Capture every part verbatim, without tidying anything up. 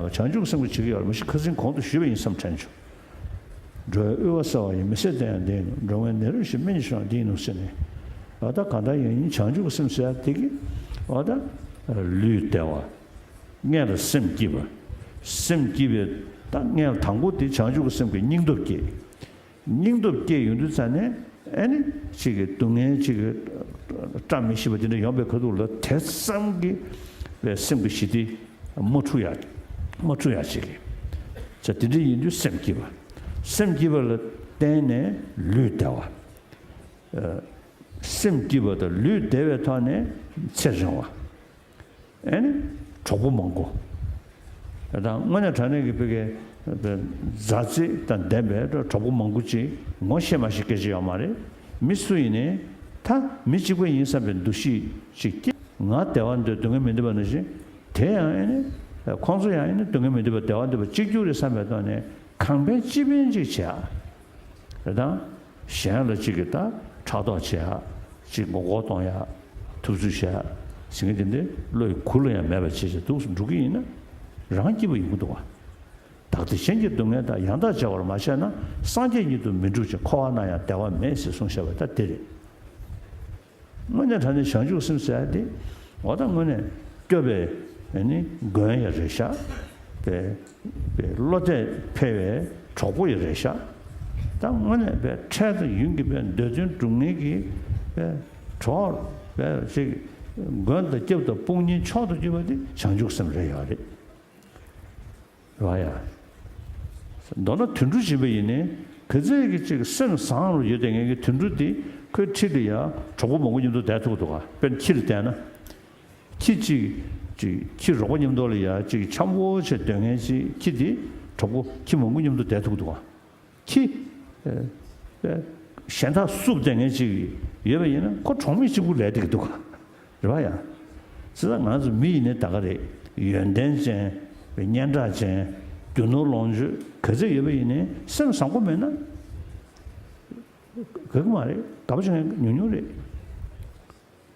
བྱང་ཆུབ་ཀྱི་སེམས་ཀྱི་བྱེད་ཀྱི་ཡོད་རེད། མ་གཞི་ཁ་སང་གོང་དུ་ཞུས་པ་ཡིན་བསམ་དྲན་བྱུང་། འགྲོ་བའི་དབུལ་བ་བསལ་བ་ཡིན། མི་ཟད་དོན་ཡང་འདི་ཡིན་ནོ། འགྲོ་བའི་ནད་རིམས་ཞི་བ་སྨན་གྱི་མཆོག་ཡང་འདི་ཡིན་ནོ་ཟེར་ནས། འོ་ད་གང་ལྟར་ཡང་ཡིན་བྱང་ཆུབ་ཀྱི་སེམས་ཟེར་ཡ་དེ་གི་འོ་ད་ལུས་བདེ་བ། སྔོན་ལ་སེམས་སྐྱིད་པ། སེམས་སྐྱིད་པའི་ད་སྔོན་ལ་དང་པོ་དེ་བྱང་ཆུབ་ཀྱི་སེམས་ཀྱི་སྙིང་སྟོབས་སྐྱེད། སྙིང་སྟོབས་སྐྱེས་ཡོང་དུས་ཙ་ནས་ཨ་ནི་གཅིག་གི་སྡུག་བསྔལ་གཅིག་གི་བཀྲ་མི་ཤིས་པ་དེ་འདྲ་ཡོང་པའི་ཁ་ཐུག་ལ་དེ་ཙམ་གྱི་པའི་སེམས་ཀྱི་ཞི་བདེ་མ་འཁྲུག་ཡ་མ་འཁྲུག་ཡ་གཅིག་གི་ཙ་དེ་འདྲ་ཡིན་དུས་སེམས་སྐྱིད་པ། སེམས་སྐྱིད་པ་ལ་བརྟེན་ནས་ལུས་བདེ་བ། སེམས་སྐྱིད་པ་དང་ལུས་བདེ་བའི་ཐོག་ནས་ཚེ་རིང་བ། ཨེ་ནི་གྲོགས་པོ་མང་པོ། ད་དངོས་གནས་དྲང་གནས་ཀྱི་བོད་སྐད་མཛའ་བརྩེ་དང་ལྡན་པའི་གྲོགས་པོ་མང་པོ་ཅིག་ངོ་ཤེས་མ་ཤེས་སྐད་ཆ་ཡོད་མ་རེད། མི་སུ་ཡིན་ནའི་ད་མི་གཅིག་པ་ཡིན་བསམ་པའི་འདུ་ཤེས་ཅིག་སྐྱེ། ང་བདེ་བ་འདོད་སྡུག་བསྔལ་མི་འདོད་པ་ནང་བཞིན་དེ་ཡང་ཨེ་ནི་ཁོང་ཚོ་ཡང་ཨེ་ནི་སྡུག་བསྔལ་མི་འདོད་པ་བདེ་བ་འདོད་པ་གཅིག་གྱུར་རེད་བསམ་པའི་ཐོག་ནས་གང་ཕན་ཅི་ཕན་ཅིག་བྱེད་ཨ། རེད་དང་། གཞན་ལ་གཅིག་གིས་ད་ཕྲག་དོག་བྱེད་ཡ། གཅིག་མགོ་སྐོར་གཏོང་ཡ། ཐུབ་ཚོད་བྱེད་ཡ། ཟེར་མཁན་དེ་འདྲའི་བློ་ཡི་གུ་ལ་ཡང་མེད་པ་བྱས་བྱས་འདུག་སེ་འགྲོ་གི་ཡིན་ན། རང་སྐྱིད་པོ་ཡོང་གི་འདུག་བ། བདག་བདེ་གཞན་གྱི་སྡུག་བསྔལ་དང་། ཡང་དག་བྱ་བར་མ་བྱས་ན། སངས་རྒྱས་ཉིད་དུ་མི་འགྲུབ་ཅིང་། འཁོར་བ་ན་ཡང་བདེ་བ་མེད། ཟེར་གསུངས་བཞག་པ་ད་དེ་རེད། དངོས་གནས་དྲང་གནས་བྱང་ཆུབ་སེམས་ཟེར་ཡ་དེ། འོ་ད་དངོས་གནས་སྐྱོབ་པའི་ནི་མགོན་ཡང་རེད་ཤག་པའི་པའི་བློ་གཏད་འཕེར་བའི་གྲོགས་པོ་ཡང་རེད་ཤག་ད་དངོས་གནས་པའི་འཕྲལ་དུ་ཡུན་གྱི་པའི་འདོད་དོན་སྒྲུབ་མཁན་གྱི་པའི་གྲོགས་པའི་ཅིག་མགོན་དང་སྐྱབས་དང་དཔུང་གཉེན་མཆོག་ཏུ་གྱུར་པ་དེ་བྱང་ཆུབ་སེམས་རེད་ཡོད་རེད། རེད་བ་ཡ། མདོར་ན་དུད་འགྲོ་ཡིན་པ་ཡིན་ནའི་ག་ཚད་ཀྱི་ཅིག་སེམས་བཟང་རུ་ཡོད་དེ་ངེད་ཀྱི་དུད་འགྲོ་དེ་ཁོའི་འཁྲིས་ལ་ཡ་གྲོགས་པོ་མང་པོ་མཉམ་དུ་བསྡད་ཐུབ་འདུག་ག་དཔེར་ན་ཁྱི་ལ་བལྟས་ན། ཁྱི་གཅིག་ཅིག་ཁྱི་རོགས་པ་མཉམ་དུ་ལ་ཡ་ཅིག་འཆམ་པོ་བྱས་སྡོད་མཁན་ཅིག་ཁྱི་དེ་གྲོགས་པོ་ཁྱི་མང་པོ་མཉམ་དུ་བསྡད་ཐུབ་འདུག་ག་ཁྱི་ཨེ་ཨེ་གཞན་དག་བསུབ་བསྡད་མཁན་ཅིག་ཡོད་པ་ཡིན་ན་ཁོ་གྲོགས་མེད་གཅིག་པུ་ལས་བསྡད་ཀྱི་འདུག་ག་རེད་བ་ཡ། ཙི་ད་ང་ཚོ་མི་ཡིན་ནའི་ད་ག་རེད། ཡོན་ཏན་ཅན། སྙན་གྲགས་ཅན། རྒྱུ་ནོར་ལོངས་སྤྱོད་ག་ཚད་ཡོད་པ་ཡིན་ནའི་སེམས་བཟང་པོ་མེད་ན། དགའ་གི་མ་རེད། དགའ་པོ་བྱེད་མཁན་ཉུང་ཉུང་རེད།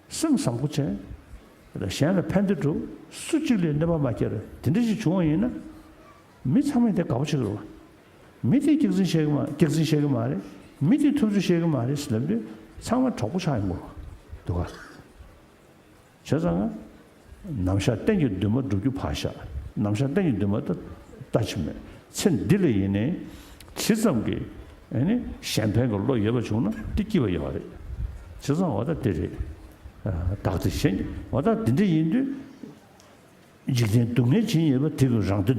སེམས་བཟང་པོ་བྱས། གཞན་ལ་ཕན་བདེ་སྒྲུབ། སུ་གཅིག་ལ་གནོད་པ་མ་བསྐྱལ་བ་དེ་འདྲ་ཞིག་བྱུང་བ་ཡིན་ན། མི་ཚང་མས་དེ་དགའ་པོ་བྱེད་ཀྱི་རེད་བ། མི་དེས་སྐྱག་རྫུན་བཤད་ཀྱི་མ་སྐྱག་རྫུན་བཤད་ཀྱི་མ་རེད། མི་དེས་ཐུབ་ཚོད་བཤད་ཀྱི་མ་རེད་ཟེར་ལབ་དུས་ཚང་མ་གྲོགས་པོ་ཆགས་ཡོང་གི་རེད་བ། འདུག་ག་བྱས་ཙང་ང་། ནམ་ཞག་གཏན་གྱི་འདུན་མ་བསྒྲུབ་རྒྱུ་ཕར་བཞག་ནམ་ཞག་གཏན་གྱི་འདུན་མ་ད་ལྟ་ཕྱི་མ་མེད། ཚེ་འདི་ལ་ཡིན་ནའི་ཇི་ཙམ་གྱིས་ཨེ་ནི་གཞན་ཕན་གྱི་བློ་ཡོད་པ་བྱུང་ན་དེ་སྐྱིད་པ་ཡོད་རེད། བྱས་ཙང་འོ་ད་དེ་རེད། བདག་བདེ་གཞན་གྱི་འོ་ད་དེ་འདྲ་ཡིན་དུས། འཇིག་རྟེན་སྡུག་བསྔལ་ཇི་སྙེད་པ། དེ་ཀུན་རང་བདེ་